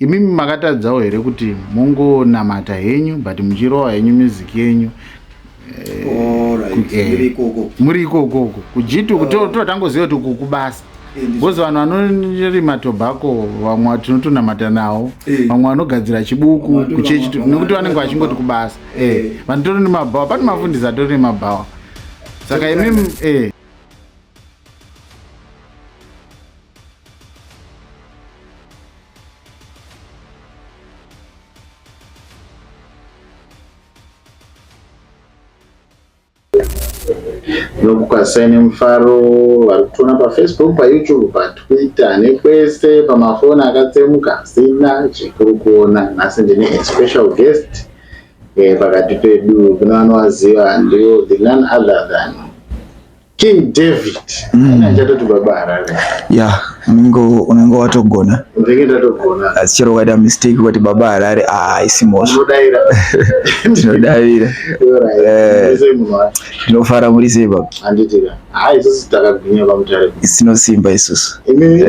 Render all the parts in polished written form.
Imimi makatadzawo here kuti mungonamata henyu but muchirova henyu music yenyu? Muri ikokoko kujitu totangoziva kuti uku kubasa because vanhu vanorima tobacco vamwe tinotonamata nawo, vamwe vanogadzira chibuku kuchechi nekuti vanenge vachingoti kubasa. Vanhu tori nemabhawa, pane mafundisi atori nemabhawa, saka imimi Nokukwazisai nemufaro vari kutiona paFacebook, paYouTube, paTwitter nekwese pamafoni akatsemuka asina chekuri kuona. Nhasi ndine a special guest pakati pedu. Kune vanovaziva ndivo the none other than King David. Achatoti Baba Harare. Ya, unenge watogona. Ndinenge ndatogona. Asi chero ukaita mistake kuti Baba Harare, haisi mhosva. Unodaira. Tinodavira. Tinofara, muri sei baba? Handitika. Hai, isusu takagwinya paMutare. Tinosimba isusu. Imi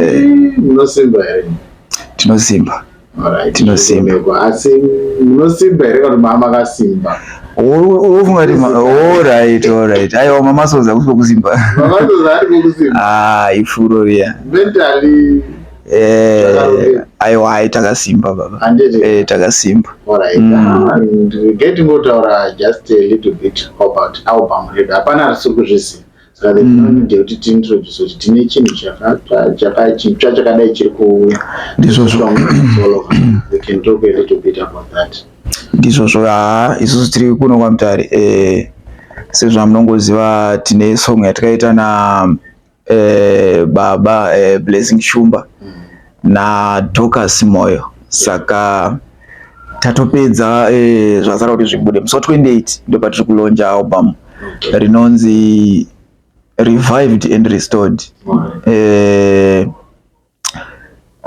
munosimba here? Tinosimba. Tinosimba. Asi munosimba here kana mama makasimba? Ufunga kuti alright, alright. Aiwa, mamasoza kusi kusimba. Mamasoza ari kusimba. Ah, ifuro riya. Mentally. Aiwa, hai, takasimba baba. Takasimba. Alright. Getting ngotaura just a little bit about album redu. Hapana arisi kuzviziva. Saka there's no need yekuti tiintroduce kuti tine chinhu chitsva chakadai chiri kuuya. Ndizvozvo. We can talk a little bit about that. Ndizvozvo. Haa, isusu tiri kuno kwaMutare. Sezvamunongoziva, tine song yatakaita na baba Blessing Shumba naDocas Moyo, saka tatopedza, zvasara kuti zvibude musi wa28, ndo patiri kulauncha album rinonzi Revived and Restored.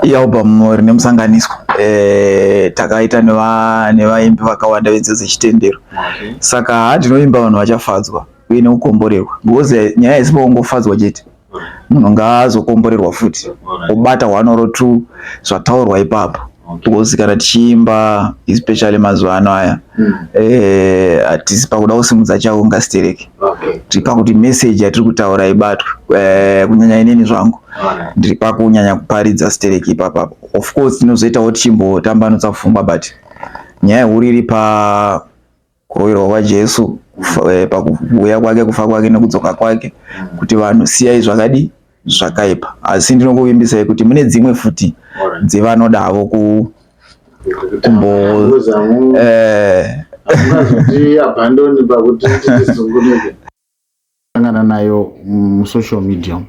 Ialbum rine musanganiswa, takaita nevaimbi vakawanda venziyo dzechitendero, saka handinoimba vanhu vachafadzwa uye nekukomborerwa, because nyaya haisi pakungofadzwa chete, munhu ngaazokomborerwa futi, kubata one or two zvataurwa ipapo, because kana tichiimba, especially mazuva ano aya, hatisi pakuda kusimudza chako ngasitereke, tiri pakuti message yatiri kutaura ibatwe. Kunyanya inini zvangu ndiri pakunyanya kuparidza stereki ipapapo. Of course tinozoitawo tichimbotambanudza pfungwa, but nyaya huru iri pa kuroverwa kwaJesu, pakuuya kwake, kufa kwake nekudzoka kwake, kuti vanhu siyai zvakadi zvakaipa. Asi ndinokuvimbisai kuti mune dzimwe futi dzevanodavo ku kumbo Abandoni pakuti tizungunike sangana nayo musocial media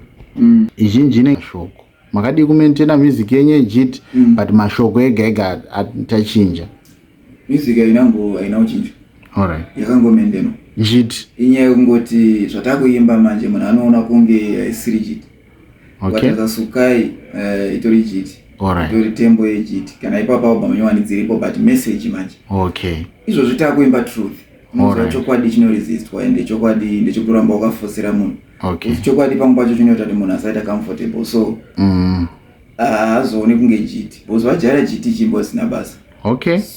izhinji ine mashoko. Makadii kumaintaina music yenyu yejit, but mashoko ega ega tachinja? Music haina kuchinja. Yakangomaintainwa. Jit. Inyaya yekungoti zvatakuimba manje munhu anoona kunge haisiri jit. Sukai itori jit, itori tembo yejit. Kana ipapo album nyowani dziripo, but message manje izvozvi takuimba truth. Unoziva, chokwadi chinoresistwa, ende chokwadi ndechekuramba wakafosera munhu. Kuti chokwadi pamwe pacho chinoita kuti munhu asaita comfortable, so haazooni kunge jiti, because vajaira jiti ichiimba usina basa.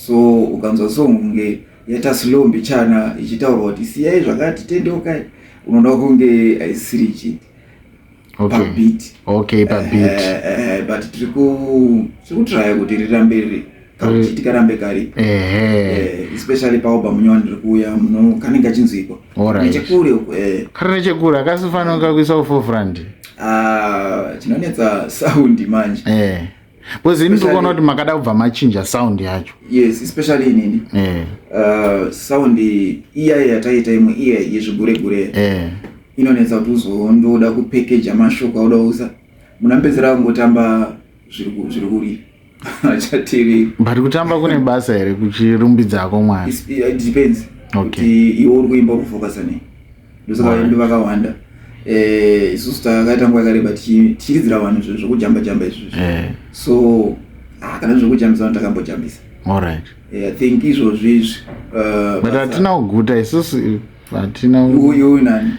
So ukanzwa song kunge yaita slow mbichana ichitaurwa kuti siyai zvakati, tendeukai, unoda kunge haisiri jiti. Pabeat. Okay, pabeat. But tiri kutraya kuti rirambe riri kakuti karambe karipo, especially paalbum nyowani riri kuuya muno kanenge kachinzwikwa nechekure uko. Kari nechekure, akasifanira kuisa kuforefront. Ah, chinonetsa sound manje. Because ini ndikuona kuti makada kubva machinja sound yacho. Yes, especially inini. Sound iya yataita imwe iya yezvigure gure inonetsa kuti uzondoda kupekeja mashoko auda kuisa, munapedzera kungotamba zviri kurira, achateereri. But kutamba kune basa here kuchirumbidzako Mwari? It depends kuti iwe uri kuimba uri kufokasa nei. Ndosaka vaimbi vakawanda, isusu takaita nguva yakareba tichiridzira vanhu zvinhu zvokujamba jamba izvozvi. So kana zvokujambisa vanhu takambojambisa. I think izvozvi izvi But hatina kuguta isusu, hatina. Uyu nani?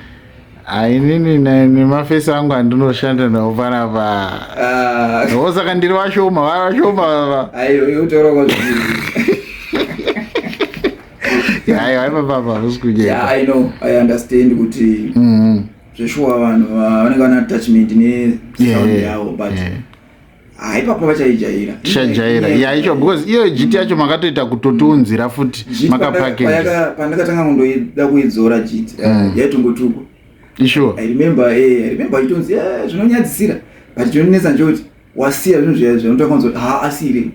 Ainini nemafesi angu andinoshanda nawo panapa. Ah. Ndosaka ndiri vashoma, vashoma vava. Aiwa, iwe utaura kwazviri. Aiwa, ipapa hausi kunyepa. Yeah, I know, I understand kuti zveshuwa vanhu vanenge vane attachment nesound yavo, but haipapa vachaijaira. Tichajaira. Yeah, icho because iyo jiti yacho makatoita kutotiunzira futi makapackage. Pandakatanga kundoida kuidzora jiti, yaitongotukwa. Isure. I remember itonzi, "Zvinonyadzisira," but chinonetsa ndechekuti wasiya zvinhu zviya zvinotanga kunzi ha asiri.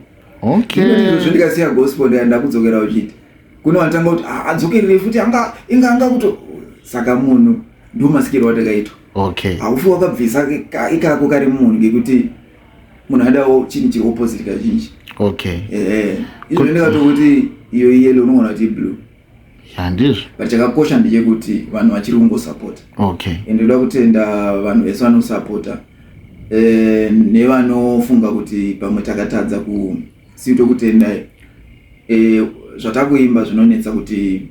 Izvozvo ndikasiya gospel, ndaenda kudzokera uchiti kune vanotanga kuti, "Ah, adzokerere futi, anga inga anga kuto." Saka munhu ndo masikirwo atakaitwa. Haufi wakabvisa ikako kari munhu, ngekuti munhu adawo chinhu chiri opposite kazhinji. Izvo ndikatokuti iyo iyellow, unogona kuti blue. Ya, ndizvo. But chakakosha ndechekuti vanhu vachiri kungosapota. Ende ndoda kutenda vanhu vese vanosapota, nevanofunga kuti pamwe takatadza ku sitokutendai. Zvatakuimba zvinonetsa kuti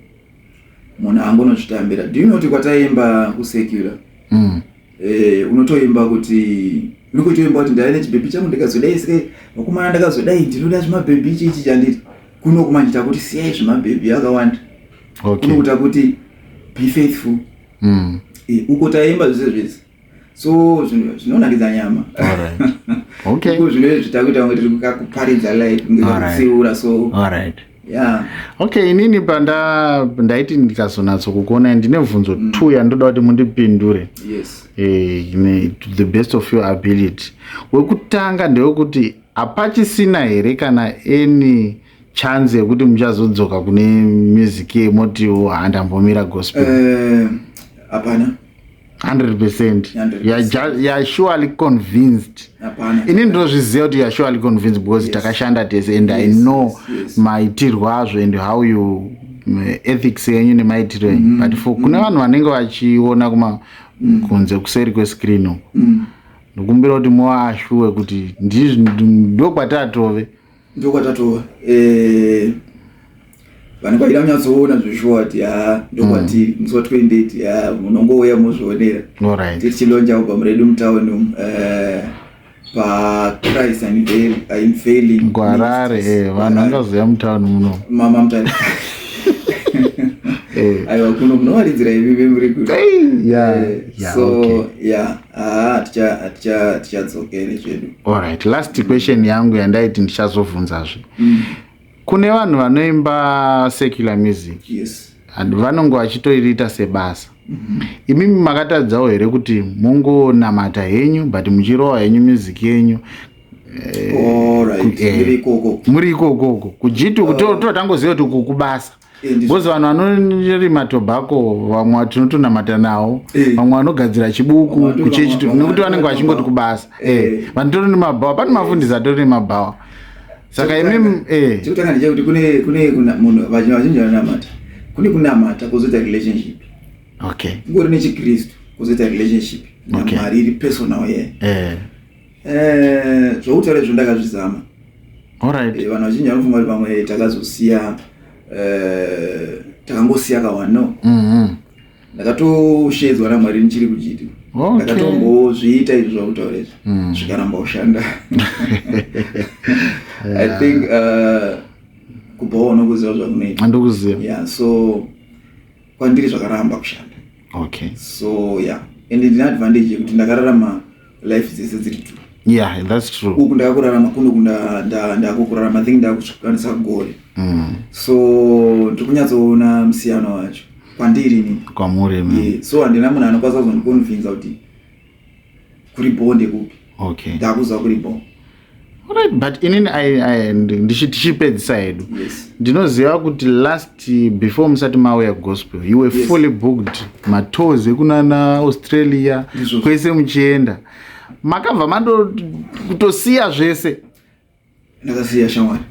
munhu angonozvitambira. Do you know kuti kwataimba kusecular, unotoimba kuti, unongotoimba kuti ndaive nechibhebhi changu, ndikazodai, sike vakomana, ndakazodai, ndinoda zvimabhebhi, ichi ichi chanditi kuno kumanje takuti siyai zvimabhebhi akawanda. Kuno kuti be faithful. Uko taimba zvese zvese, so zvinonakidza nyama. Uko zvino zvitakuita kunge tiri kuparidza life, kunge kutsiura, so yeah. Okay, inini panda ndaiti ndikazonatso kukuona, ndine bvunzo two yandoda kuti mundipindure. To the best of your ability. Wekutanga ndewekuti hapachisina here kana any chance yekuti muchazodzoka kune music yemotiwo handambomira gospel? Hapana. 100%? 100%. You are surely convinced? Hapana. Ini ndinozviziva kuti you are surely convinced because takashanda tese and I know maitirwo azvo and how you ethics yenyu nemaitiro enyu. But for kune vanhu vanenge vachiona kuma kunze kuseri kwescreen uku, ndikumbira kuti muvaashuwe kuti ndokwatatove. Ndokwatatova. Vanhu vaida kunyatsoona zveshuwa kuti ha, ndokwatiri. Musi wa28 ya munongouya muzvionera. Tichilauncha album redu mutauni umu, paChrist Unveiling. Gwarare, vanhu vangazoya mutauni muno. Mama mutani. Aiwa, kuno munovaridzira imi muri ku Hey, yeah, so yeah, ah, tichadzokere zvedu. Alright, last question yangu yandaiti ndichazobvunzazve. Kune vanhu vanoimba secular music and vanonge vachitoiriita sebasa. Imimi makatadzawo here kuti mungonamata henyu but muchirova henyu music yenyu? Ndiri ikoko. Muri ikokoko kujiti totangoziva kuti uku kubasa. Because vanhu vanorima tobacco, vamwe tinotonamata navo. Vamwe vanogadzira chibuku kuchechi, nekuti vanenge vachingoti kubasa. Vanhu tori nemabhawa, pane mafundisi atori nemabhawa. Saka imimi Chekutanga ndechekuti kune munhu vazhinji vanonamata, kune kunamata kwozoita relationship. Kungori nechikristu kwozoita relationship naMwari iri personal ye. Zvokutaura izvo ndakazvizama. Vanhu vazhinji vanofunga kuti pamwe takazosiya, takangosiya kawa, no. Ndakatoshedzwa naMwari ndichiri kuchiti. Ndakatombozviita izvo zvakutaura izvi, zvikaramba kushanda. I think kubvawo unokuziva zvakunoita. Andikuziva. Yeah, so kwandiri zvakaramba kushanda. So yeah, and ndine advantage yekuti ndakararama life dzese dziri two. Yeah, that's true. Uku ndakakurarama, kuno ndakukurarama, I think ndakusvikwanisa gore. So ndiri kunyatsoona musiyano wacho kwandiri inini. Kwamuri imi. Yeah, so handina munhu anokwanisa kuzondiconvinza kuti kuri bonde kupi. Ndakuziva kuri bo. Alright, but inini tichipedzisa hedu, ndinoziva kuti last before musati mauya gospel, you were fully booked, matours ekunana Australia, kwese muchienda. Makabva mando kutosiya zvese. Ndakasiya, shamwari.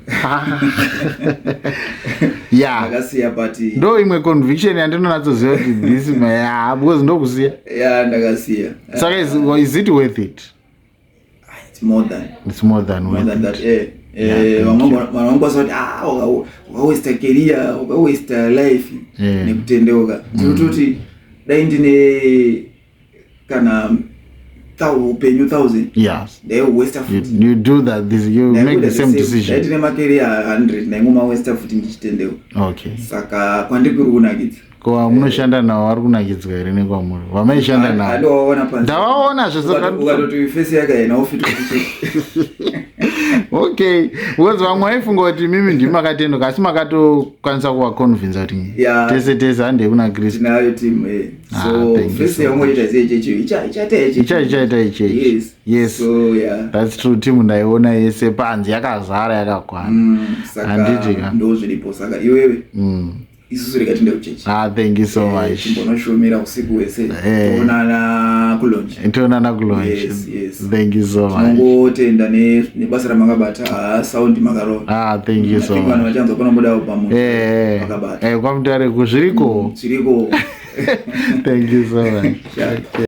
Ndakasiya, but Ndo imwe conviction yandinonatsoziva kuti this, yeah, because ndokusiya. Yeah, ndakasiya. Saka is it worth it? It's more than. It's more than More worth than it. that, eh. Yeah, thank Vamwe you. vanhu vanokwanisa kuti, ah, wakawaste career, wakawaste life nekutendeuka. Ndinototi dai ndine Kana upenyu 1000, ndaiwesta futi. You do that, this, you make the same decision. Ndaiti nemakere 100 ndaingomawesta futi ndichitendeuka. Saka kwandiri kuri kunakidza. Ko munoshanda navo vari kunakidzwa here nekwamuri vamaishanda navo? Ndavaona. Zvesukatoti face yake haina ufit. Okay, because vamwe vaifunga kuti mimi ndimi makatenduka, asi makatokwanisa kuvaconvinza kuti tese tese handei kuna Kristu. Tinayo team, eh. So face yaungoita sechechi ichaita. Ichaita ichechi, yes. So yeah. That's true. Team ndaiona yese panzi yakazara, yakakwana. Handiti ka? Ndo zviripo. Saka iwewe, isusu rega tiende kuchechi. Ah, thank you so much. Timbonoshumira usiku hwese. Toonana kulaunch. Toonana kulaunch. Yes. Thank you so much. Tinongotenda nebasa ramakabata. Ha, sound makarova. Ah, thank you so much. Vanhu vachanzwa panobuda album. Makabata. Kwamutare kuzviriko. Zviriko. Thank you so much.